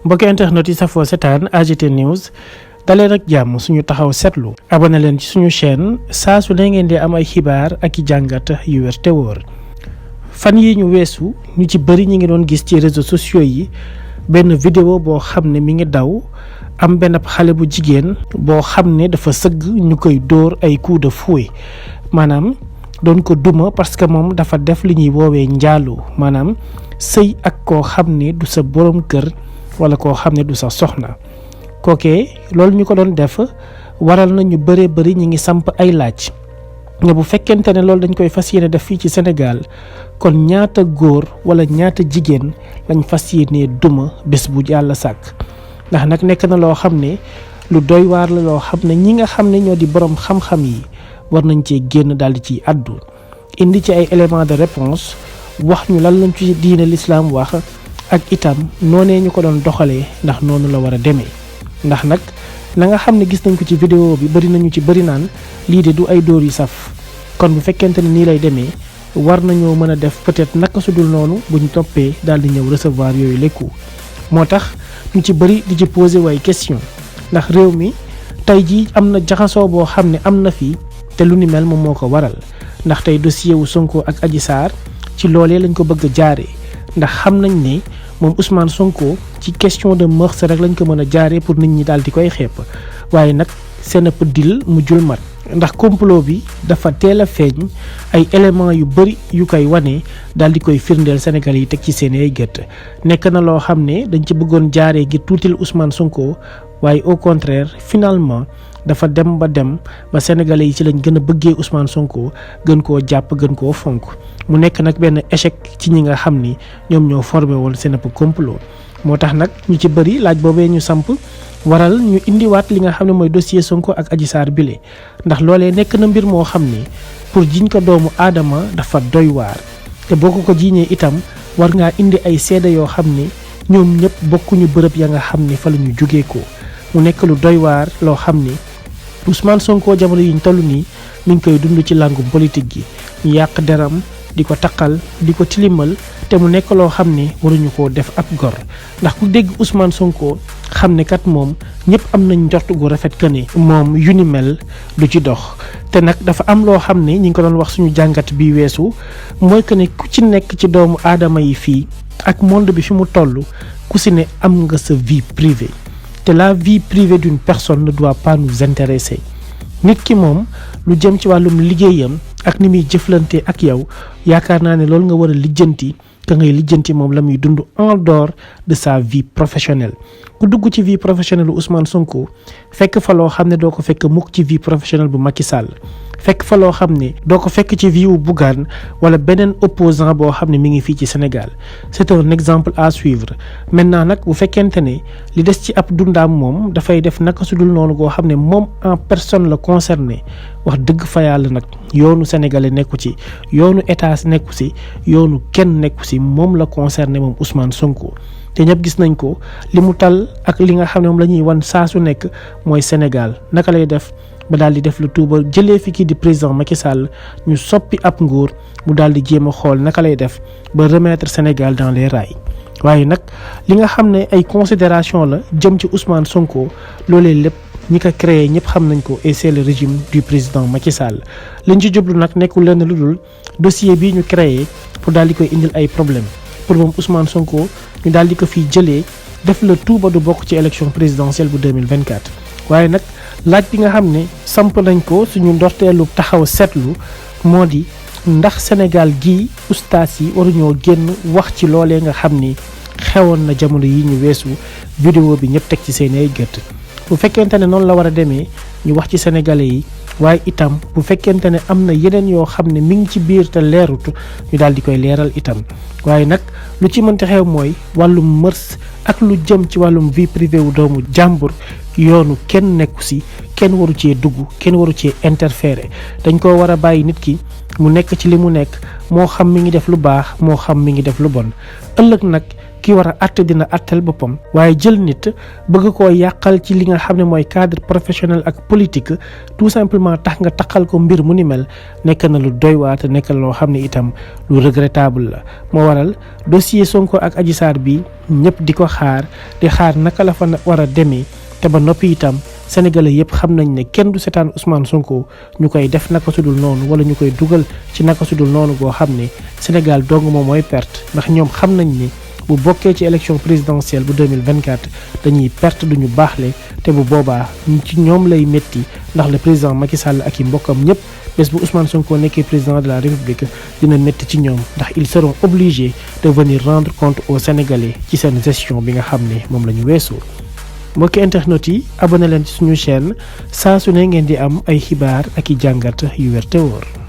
mbokki internet yi safoo setaan AGT News daleen ak jàmm suñu taxaw seetlu abonné leen ci suñu chaîne saa su ne ngeen di am ay xibaar ak i jàngat yu wér te wóor. fan yi ñu weesu ñu ci bëri ñi ngi doon gis ci réseaux sociaux yi benn vidéo boo xam ne mi ngi daw am benn xale bu jigéen boo xam ne dafa sëgg ñu koy dóor ay coups de fouet maanaam doon ko duma parce que moom dafa def li ñuy woowee njaaloo maanaam sëy ak koo xam ne du sa borom kër wala koo xam ne du sa soxna kookee loolu ñu ko doon def waral na ñu bëree bëri ñi ngi samp ay laaj ne bu fekkente ne loolu dañ koy fas yéene def fii ci Sénégal kon ñaata góor wala ñaata jigéen lañ fas yéene duma bés bu yàlla sàkk ndax nag nekk na loo xam ne lu doy waar la loo xam ne ñi nga xam ne ñoo di borom xam-xam yi war nañ cee génn daal di ciy addu indi ci ay éléments de réponse wax ñu lan lañ ci diine l'islam wax ak itam noonee ñu ko doon doxalee ndax noonu la war a demee ndax nag na nga xam ne gis nañ ko ci vidéo bi bëri nañu ci bëri naan lii de du ay dóor yu saf kon bu fekkente ne nii lay demee war nañoo mën a def peut-être naka su dul noonu buñ toppee daal di ñëw recevoir yooyu lekku moo tax ñu ci bëri di ci poser way question ndax réew mi tey jii am na jaxasoo boo xam ne am na fii te lu ni mel moom moo ko waral ndax tey dossier wu Sonko ak Adji Sarr ci loolee lañ ko bëgg a jaaree ndax xam nañ ne moom Ousmane Sonko ci question de mœurs rek lañ ko mën a jaaree pour nit ñi daal di koy xeeb waaye nag seen ëpp dil mu jul mat ndax complot bi dafa teel a feeñ ay éléments yu bëri yu koy wane daal di koy firndeel Sénégal yi teg ci seen ay gët nekk na loo xam ne dañ ci bëggoon jaaree ngir tuutil Ousmane Sonko waaye au contraire finalement dafa dem ba Sénégalais yi ci lañ gën a bëggee Ousmane Sonko gën koo jàpp gën koo fonk mu nekk nag benn échec ci ñi nga xam ni ñoom ñoo formé woon seen ëpp complot moo tax nag ñu ci bëri laaj boobee ñu samp waral ñu indiwaat li nga xam ne mooy dossier Sonko ak Adji Sarr bile ndax loolee nekk na mbir moo xam ne pour jiñ ko doomu aadama dafa doy waar te boo ko jiiñee itam war ngaa indi ay seede yoo xam ne ñoom ñëpp bokkuñu bërëb ya nga xam ne fa la ñu jugee ko mu nekk lu doy waar loo xam ne Ousmane Sonko jamono yi ñu toll nii mi ngi koy dund ci làngum politique gi ñu yàq deram di ko taqal di ko tilimal te mu nekk loo xam ne waruñu koo def ab gor ndax ku dégg Ousmane Sonko xam ne kat moom ñëpp am nañ njort gu rafet que ne moom yu ni mel du ci dox te nag dafa am loo xam ne ñi ngi ko doon wax suñu jàngat bi weesu mooy que ne ku ci nekk ci doomu aadama yi fii ak monde bi fi mu toll ku si ne am nga sa vie privée te la vie privée d'une personne ne doit pas nous intéresser nit ki moom lu jëm ci wàllum liggéeyam ak ni muy jëflante ak yow yaakaar naa ne loolu nga war a lijjanti ka ngay lijjanti moom la muy dund en dehors de sa vie professionnelle ku dugg ci vie professionnelle bu Ousmane Sonko fekk fa loo xam ne doo ko fekk mukk ci vie professionnelle bu Macky Sall fekk fa loo xam ne doo ko fekk ci vie wu Bougane wala beneen opposant boo xam ne mi ngi fii ci Sénégal c'est un exemple à suivre maintenant nag bu fekkente ne li des ci ab dundaam moom dafay def naka su dul noonu goo xam ne moom en personne la concerné wax dëgg fa yàlla nag yoonu sénégalais nekku ci yoonu état nekku ci yoonu kenn nekku ci moom la concerné moom Ousmane Sonko te ñëpp gis nañ ko li mu tal ak li nga xam ne moom la ñuy wan saa su nekk mooy Sénégal naka lay def ba daal di def lu tuuba jëlee fi kii di président Macky Sall ñu soppi ab nguur mu daal di jéem a xool naka lay def ba remettre Sénégal dans les rails waaye nag li nga xam ne ay considération la jëm ci Ousmane Sonko loolee lépp ñi ko créé ñëpp xam nañ ko et c'est le régime du président Macky Sall liñ ci jublu nag nekkul lenn lu dul dossier bii ñu créé pour daal di koy indil ay problème pour moom Ousmane Sonko ñu daal di ko fiy jëlee def le tout ba du bokk ci élection présidentielle bu 2024 waaye nag laaj bi nga xam ne samp nañ ko suñu ndorteelu taxaw seetlu moo di ndax Sénégal gii ustaas yi waruñoo génn wax ci loolee nga xam ni xewoon na jamono yi ñu weesu vidéo bi ñëpp teg ci seen ay gët bu fekkente ne noonu la war a demee ñu wax ci sénégalais yi waaye itam bu fekkente ne am na yeneen yoo xam ne mi ngi ci biir te leerut ñu daal di koy leeral itam waaye nag lu ci mënti xew mooy wàllum mërs ak lu jëm ci wàllum vie privée wu doomu jàmbur yoonu kenn nekku si kenn waru cee dugg kenn waru cee interférer dañ ko war a bàyyi nit ki mu nekk ci li mu nekk moo xam mi ngi def lu baax moo xam mi ngi def lu bon ëllëg nag ki war a àtte dina àttel boppam waaye jël nit bëgg koo yàqal ci li nga xam ne mooy cadre professionnel ak politique tout simplement tax nga taxal ko mbir mu ni mel nekk na lu doy waar te nekk na loo xam ne itam lu regrettable la. moo waral dossier Sonko ak Adji Sarr bi ñëpp di ko xaar naka la fa war a demee te ba noppi itam sénégalais yëpp xam nañ ne kenn du seetaan Ousmane Sonko ñu koy def naka sudul noonu wala ñu koy dugal ci naka sudul noonu goo xam ne Sénégal dong moom mooy perte ndax ñoom xam nañ ne bu bokkee ci élection présidentielle bu 2024 dañuy perte duñu baaxle te bu boobaa ci ñoom lay métti ndax le président Macky Sall ak i mbokkam ñëpp bés bu Ousmane Sonko nekkee président de la République dina métti ci ñoom ndax ils seront obligés de venir rendre compte aux Sénégalais ci seen gestion bi nga xam ne moom la ñu weesu. mbokki internet yi abonné leen ci suñu chaîne saa su ne ngeen di am ay xibaar ak i jàngat yu wér te wóor.